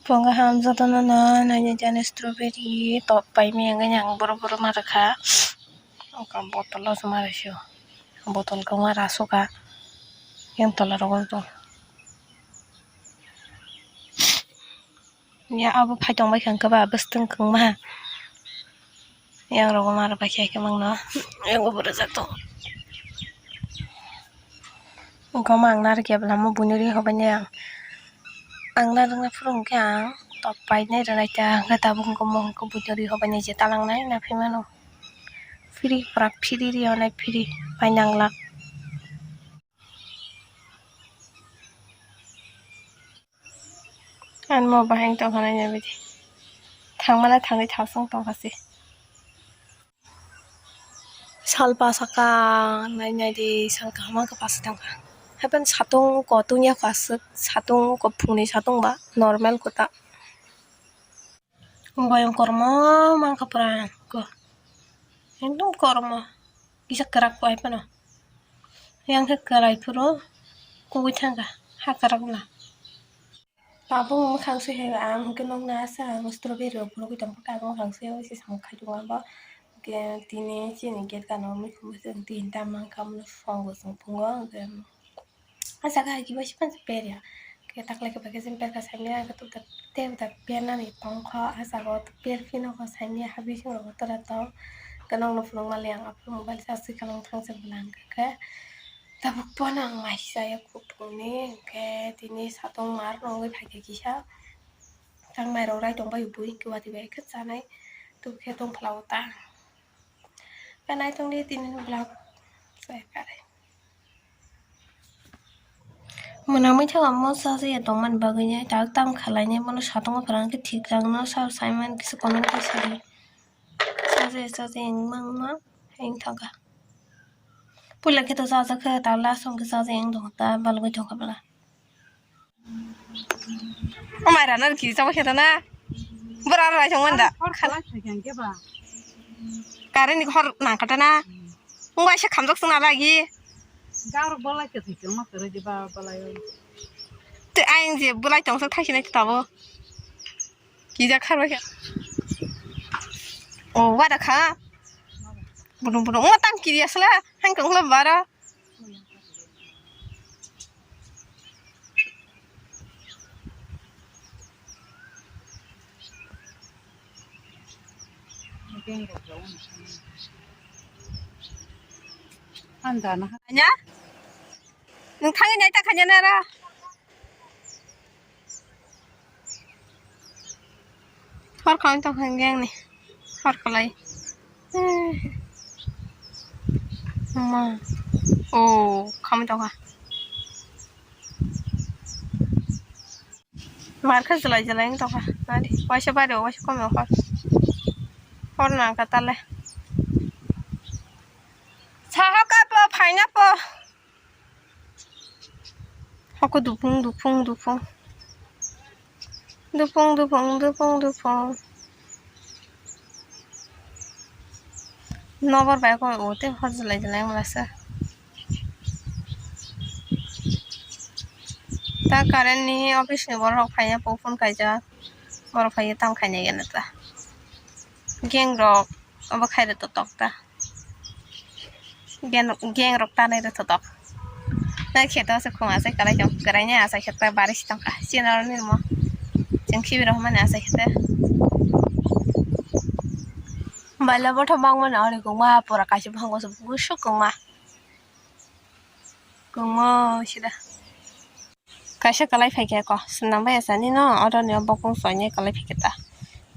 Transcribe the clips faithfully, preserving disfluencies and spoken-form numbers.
Phungo ham jotono no naina jani strawberry top pai maya wngwi ang boro boro ma rwkha. Wngkha bottle o se ma rwsio. Bottle kwma rw asukha. Yang tola rogo tong. Ya abo phai tong bai kha hwnkhe ba bwswtwng kwma. Yang rogo ma rwbai khe khe mangno. Yang bo rwjak tong. Wngkha ma ang narwk ya bwlamo buino ri hobainai ang. Ang narwkna phuru hwnkhe ang top painai rwnaita hwnkhe tabuk wngkha mo hwnkhe buino ri hobainai je talangnai na phimano. Phiri pura phiri ri honai phiri painanglak. Ani mo bahai wng tongkha naina bidi. Thangmana thangwi thasung tongkha se. Sal bwsakha nainai di sal kaham wngkha bwsai tongkha. Haiphano satung ko tungya kho aswk, satung ko phungni satung ba normal kwtal. Boyong kormo mankha pura ko. Ekdom kormo. Kisa kwrak bo haiphano. Yang khe kwlai phuru kugui thangkha ha kwrak bwla. Tabuk mwkhang se hai ang hwnkhe nokna asa ang strawberry rok phunugui tongkha tabuk mwkhang se oi se samung khai tongo abo. Hwnkhe tini chini gate gana o mikhumu chwng tin ta mankha omono song bo chwng phungo hwnkhe. Ah jaga hai kiba se phano berya. Khe takle khe bai khe chini berka saimya khe tei uda bernani tongkho ah jaga o ber phino kho saimya ha bising rogo tora tong. Khe nokno phunukmani ang aphuru mobile charge khe kwlwng thangsa bwla hwnkhe khe tabuk phano ang mai chaya kuphungni hwnkhe tini satung mar wngwi phaikha kisa. Tang mairok rai tongbai bui hwnkhe watwi bai khe chanai tubukhe tongphla o ta. Khe naitongdi tini vlog. Mwnamwi thangma mo chajakya tongmani bagwino tak tam khwlainai bono satungo phwrang khe thik rang no sar saimani kisa comment khe sadi. Chajakya chajakya wng mangma wng thangkha. Puila khe to chajakha ta last hwnkhe chajakya wng tongkha ta balgwi tongkha bwla. O mai rana rwkhi chama khe na. Bwra rwlai thang manda. Hor khalai thai khe ba. Current ni hor nang kata na. Wng bai se khamjak sung na lagi. Gar bolai khe thai khe ma kare je ba bolai. Te ayang je bolai tong sak thai sinai tabo. Kija kharbai khe. O wada kha. Budung budung. Wng tang kiri asla. Hang kong la bara. Anya? Nung thangwi nai ta khanya nara? Hor khamwi tongkha hwnkhe ani hor kwlai. Ma. O khamwi tongkha. Mar khe jwlai jwlai wng tongkha. Nadi waisa bari o waisa komi o hor. Hor nangkha tale. Saha kha po phaina po. Hoko dupung dupung dupung. Dupung dupung dupung dupung. Nobor bai koi o tei hor jwlai jwlai wng masa. Ta current ni office ni borok phaiya po phone kaijak. Borok phaiya tam khainai gana ta. Gang rok obo khairok to tok ta. Gang, gang rok tanai rw thotok. Nai khe to se khung achai kwlai tong kwrai nai achai khe ta bari si tongkha. Chini oro nirmo chwng khibi rw mani achai khe ta. Baila bothop mang mani ori kungma pura kaisa bwskango se busuk kungma. Kungma sida. Kaisa kwlai phaikha ko, swnam bai asani no, oro ni o bokong soinai kwlai phaikha ta.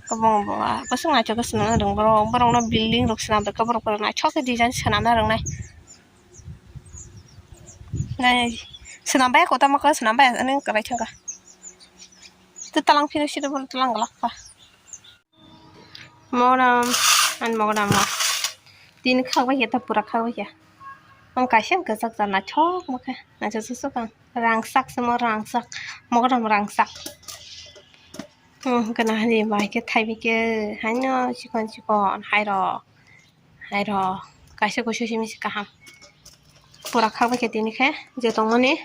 Kwbangma bwswk naithok khe swnamna rwng borok, borok no building rok swnam rwkha, borok borok naithok khe design swnamna rwngnai. Nai, swnam bai kotoma khe swnam bai asani kwlai thangkha. Tei talang phino sida bono talang glak kha. Mogram, ani mogram o. Tini khakbai khe ta pura khakbai khe. Ang kaisa ang kwchak cha naithok ma khe. Naithok susuk ang. Rangchak se mo rangchak. Mogram rangchak. Hmm, gana hani bai khe thaibi khe. Haino chikon chikon hairok. Hairok. Kaisa kusu simi se kaham. Pura khakbai khe tini khe. Je tongmani.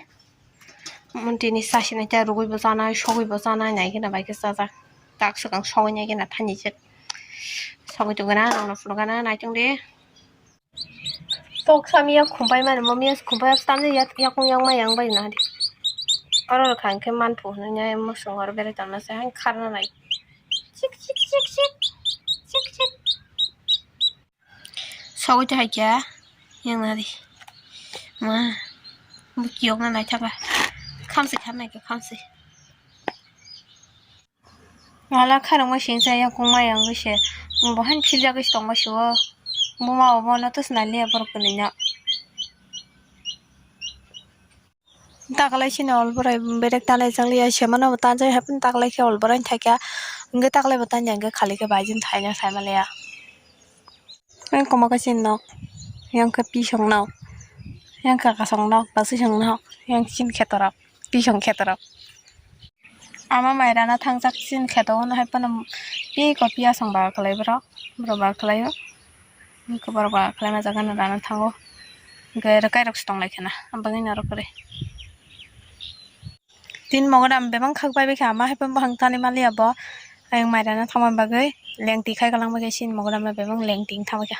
Tini sasinai ta rugwi bo chanai, sogwi bo chanai, nai kheno bai khe chajak. Tak swkang sogwi nai kheno thani se sogwi tongwi na, nokno phunukgana naitung de. Tok sami yak khumpai mani, mo miya khumpai yak tamni yak, yakung yang ma yang bai na di. Oro rwkha hwnkhe manphu hwnwi nai mwsung oro berai tongma se, hain kharna nai. Chik, chik, chik, chik. Chik, chik. Sogwi ta hai kya, yang na di. Ma, bo kiyok na nai thaka. Khamsi kharnai khe khamsi. Wala kharangma singsa ya kungma yang se. Bo han philjak se tongma se o. Buma obo no to swnam liya borok kwnwi no. Taklai sini ol borai berek tanai jak liya, semano bo tanjak hai phano taklai khe ol borai thakya. Hwnkhe taklai bo tanya hwnkhe khali khe bai jin thaina sai ma liya. Yang koma kaisa nok, yang khe pisong nok, yang khe kasong nok, basisong nok, yang chini khetorok, pisong khetorok. Ama mai rana thangjak chini kheto hwnwi hai phano piko piyasong ba kwlai borok, borok ba kwlaio. Borok ba kwlaima jaga no rana thango. Hwnkhe rwkai rok se tonglai khena, abagwi norok kwrwi. Tin mogodam bebang khak bai bai kha, ama hai phano bahang tani maliya bo. Ayang mai rana thangma bagwi lengti khai kalang bai kha, chini mogodam no bebang lengti wng thangbai kha.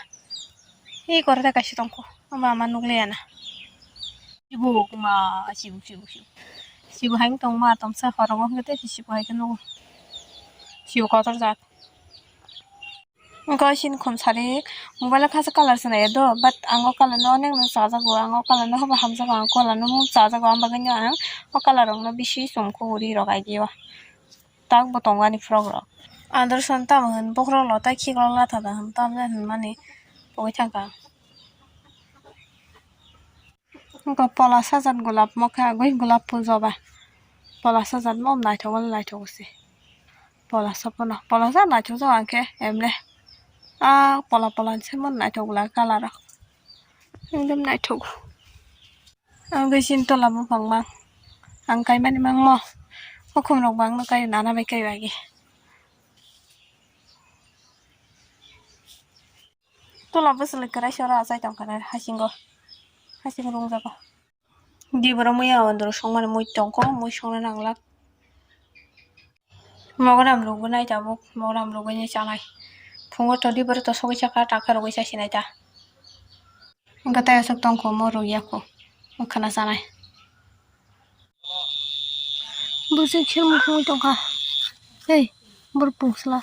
Hi kore ta kaisa tongkho, ama ama nukliya na. Sibuk ma, sibuk, sibuk, sibuk. Sibuk hai wng tong ma, tomsa hor rongo hwnkhe tei sibuk hai khe nugo. Sibuk kotor jat. Wngkha chini khum sari mobile o khasa colour se nai do, but ang o colour no onek no chajago, ang o colour no habo hamjago, ang o colour no chajago, ang bagwi no ang o colour rok no bisi chumkhu uri rok idea o. Tak bo tongo ani frock rok. Anderson tamo hwn bokhorok lo tai khiklok latha da hwn tamjani hwnmani pogwi thangkha. Wngkha pola sajak golap mokhe agwi golap phul joba. Pola sajak mo naithok naithok se. Pola sopono pola sa naithok jagao hwnkhe emle. Ah pola pola se mo naithok glak colour rok. Ekdom naithok. Ang bai chini tola buphang mang. Ang kaimani mangmo. Okhum rok bangno kai nana bai kai bai. Tola bwswlwi kwrai se oro achai tongkha na hasingo. Hasing rungjago. Di borok muya andro songmani mui tongkho, mui songna nanglak. Mogram rok bo nai tabuk, mogram rok bai chanai. Phungo to di borok to sogwi chakha, takha rogwi chasinai ta. Wngkha tei aswk tongkho mo rwya kho, wngkha na chanai. Bwswk se mukhungwi tongkha. Hei, borok pungsla.